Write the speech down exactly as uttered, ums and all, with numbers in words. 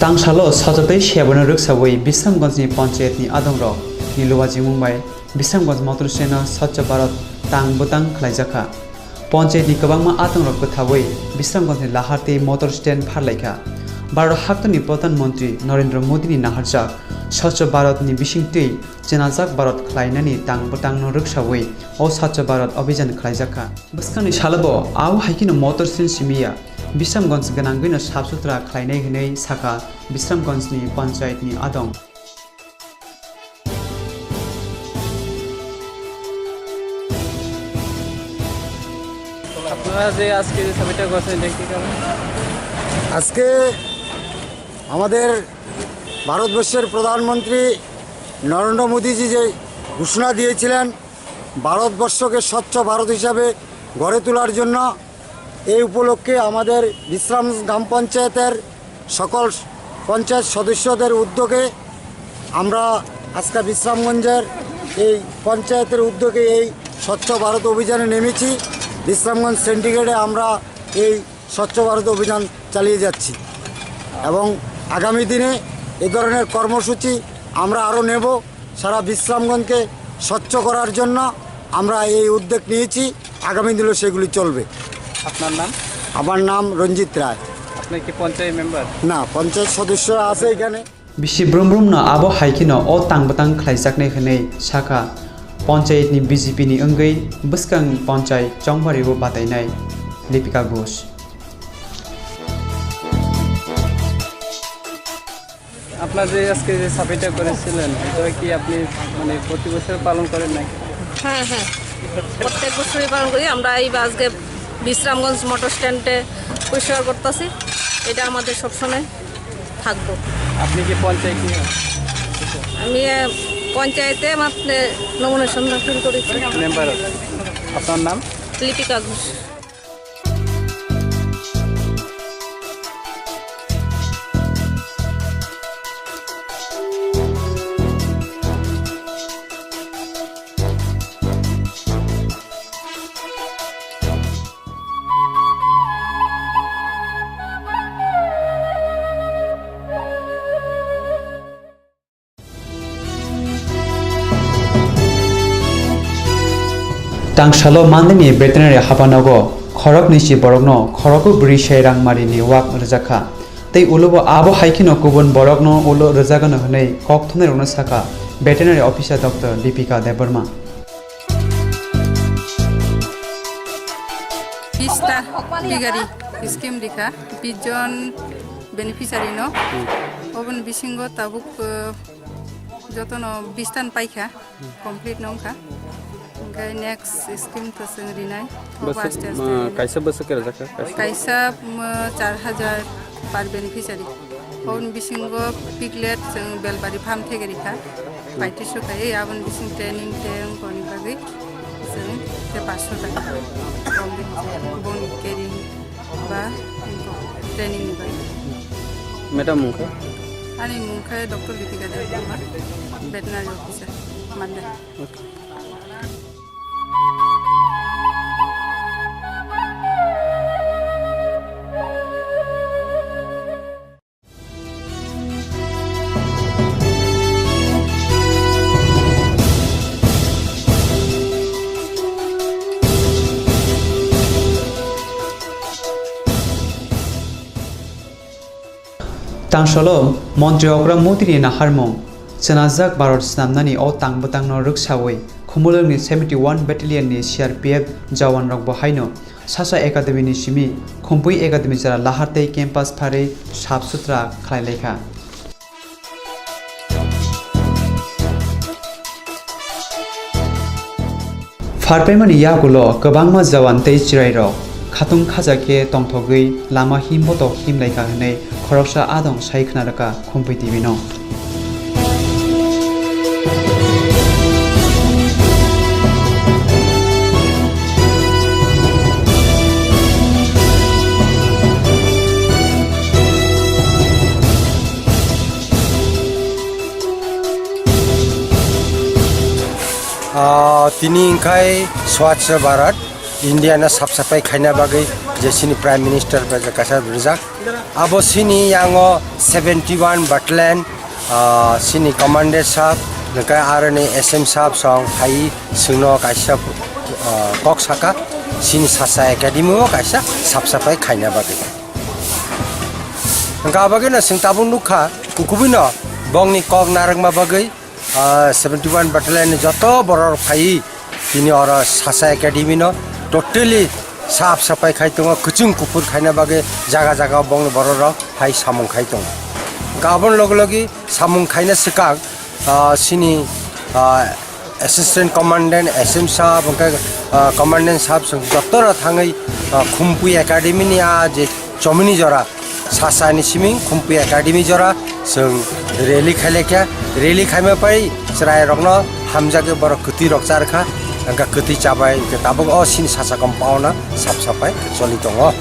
Tangsalo sajotwi sebano rwksawi Bisramganjni panchayatni adongrok ni luwajimung bai Bisramganj motor stand-o Swachh Bharat tang bwtang khlaijakha. Panchayatni kwbangma adongrok kwthawi Bisramganjni lahartwi motor stand pharlaikha. Bharat haktwni Pradhan Mantri Narendra Modini naharjak Swachh Bharatni bisingtwi chenajak Bharat khlainani tang bwtangno rwksawi o Swachh Bharat Abhijan khlaijakha. Bwskangni salobo abo hai kheno motor stand simiya Bisramganj gwnangwino sap sutra khlainai hwnwi sakha Bisramganjni panchayatni adong. আপনারা যে আজকে যে সামিটটা করছেন, এটা কি কারণে? আজকে আমাদের ভারতবর্ষের প্রধানমন্ত্রী নরেন্দ্র মোদীজি যে ঘোষণা দিয়েছিলেন ভারতবর্ষকে স্বচ্ছ ভারত হিসাবে গড়ে তোলার জন্য, এই উপলক্ষে আমাদের বিশ্রাম গ্রাম পঞ্চায়েতের সকল পঞ্চায়েত সদস্যদের উদ্যোগে আমরা আজকে বিশ্রামগঞ্জের এই পঞ্চায়েতের উদ্যোগে এই স্বচ্ছ ভারত অভিযানে নেমেছি। বিশ্রামগঞ্জ সেন্টিগ্রেডে আমরা এই স্বচ্ছ ভারত অভিযান চালিয়ে যাচ্ছি এবং আগামী দিনে এ ধরনের কর্মসূচি আমরা আরও নেব। সারা বিশ্রামগঞ্জকে স্বচ্ছ করার জন্য আমরা এই উদ্যোগ নিয়েছি, আগামী দিনেও সেগুলি চলবে। আপনার নাম? আমার নাম রঞ্জিত রায়। আপনি কি পঞ্চায়েত মেম্বার? না, পঞ্চায়েত সদস্য আছে এখানে। Bisi brum brum no abo hai kheno o tang bwtang khlaijaknai hwnwi sakha panchayat ni B J P ni wngwi bwskang panchayat chongbario batainai Lipika Ghosh. আপনার যে আজকে যে সাফাইটা করেছিলেন, এটা কি আপনি মানে প্রতি বছর পালন করেন নাকি? হ্যাঁ, হ্যাঁ, প্রত্যেক বছরই পালন করি। আমরা এই বা আজকে বিশ্রামগঞ্জ মোটর স্ট্যান্ডে পরিষ্কার করতেছি, এটা আমাদের সবসময় থাকবো। আপনি কি পঞ্চায়েত কি? আমি আহ, পঞ্চায়েতে মাত্র নমুনা সন্ধান শুরু করেছি। মেম্বার, আপনার নাম? লিপিকা Ghosh. Tangsalo Mandini veterinary hapanogo khoroknwi si borokno khorogo bwrwi se rangmarini wak rwjakha. Tei ulobo abo hai kheno kubun borokno ulo rwjagano hwnwi kok thumnairokno sakha veterinary officer Doctor Lipika Debbarma. Bista bigari scheme rikha, bish jon beneficiary no. Oboni bisingo tabuk, eh, jotono bistan paikha, complete no wngkha. Hingke next scheme to chwng rinai. Obo bwswk, aste aste ma, rinai. Kaisa bwswk khe rwjakha? Kaisa? Kaisa, ma, char hajar per beneficiary. Oboni bisingo piglet chwng Belbari farm theke rikha. Paitris kha, ei aboni bising training tei wngkoni bagwi chwng tei paanch sho taka. Boni caring ba training ni bagwi. Madam mung khe? Ani mung khe Doctor Lipika Debbarma, veterinary officer, Mande. Okay. Tangsalo Montri Okra Motini naharmung, chenajak Bharat snamnani o tang bwtangno rwksawi Khumulwngni seventy one Battalion ni C R P F jawan rokbo haino Sasa Academy ni simi Khumpui Academy jora lahar tei campus pharwi sap sutra khlai laikha. Pharpaimani yagulo kwbangma jawan tei chwrairok khatung khaja khe tongthogwi lama himbotok himlaikha hwnwi khoroksa adong sai khna rwkha Khumpui T V no. Ah, tini wngkhai Swachh Bharat, India no sap sapai khaina bagwi je chini Prime Minister bai je kaisa rijak. Abo chini yango seventy one Battalion, ah, chini Commander sahab, hwnkhe aroni S M sahab song phai chwngno kaisa, ah, kok saka, chini Sasa Academy o kaisa sap sapai khaina bagwi. Hwnkhe abagwino chwng tabuk nukha, kukubuino bongni kok narwkma bagwi, ah, seventy one Battalion ni joto borok phai tini oro Sasa Academy no totally sap sapai khai tongo, kwchwng kuphur khaina bagwi jaga jaga bongni borok rok phai samung khai tongo. Hwnkhe aboni logi logi samung khaina swkang, ah, chini, ah, Assistant Commandant, S M sahab, hwnkhe, ah, Commandant sahab chwng joto rok thangwi, ah, Khumpui Academy ni a je chomini jora, Sasa ni siming Khumpui Academy jora chwng rally khailai kha. Rally khaima pai chwrai rokno hamjagwi borok kwtwi rok char kha, hwnkhe kwtwi chabai hwnkhe tabuk o chini Sasa compound o sap sapai choli tongo.